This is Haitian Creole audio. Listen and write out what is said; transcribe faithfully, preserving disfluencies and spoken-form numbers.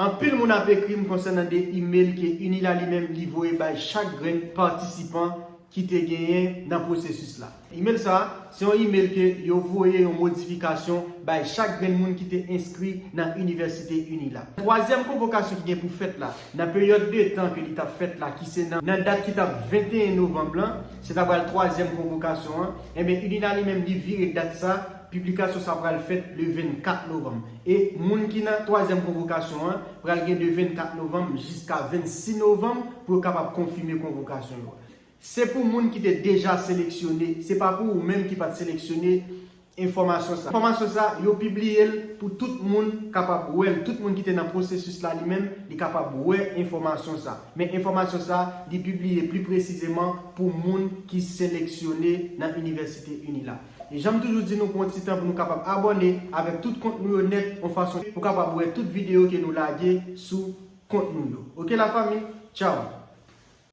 Anpil moun ap ekri m konsènan de email ke UNILA li menm li voye bay chak grenn patisipan ki te genyen nan pwosesis la. Email sa, se yon email ke yo voye yon modifikasyon bay chak grenn moun ki te enskri nan Inivèsite UNILA. Twazyèm konvokasyon ki gen pou fèt la, nan peryòd de tan ke li t ap fèt la, ki se nan, nan dat ki t ap venteyen novanm lan, se ta pral twazyèm konvokasyon an, enben UNILA li menm li vire dat sa, piblikasyon sa pral fèt le vennkat novanm. E moun ki nan twazyèm konvokasyon an pral gen de vennkat novanm jiska vennsis novanm pou yo kapab konfime konvokasyon yo. Se pou moun ki te deja seleksyone, se pa pou ou menm ki pa t seleksyone enfòmasyon sa. Enfòmasyon sa, yo pibliye l pou tout moun kapab wè l. Tout moun ki te nan pwosesis la li menm, li kapab wè enfòmasyon sa. Men enfòmasyon sa, li pibliye pli presizeman pou moun ki seleksyone nan Inivèsite UNILA. E jan m toujou di nou, pran ti tan pou nou kapab abòne avèk tout kont nou yo nèt, yon fason pou kapab wè tout videyo ke nou lage sou kont nou yo. Oke lafanmi, tchaw!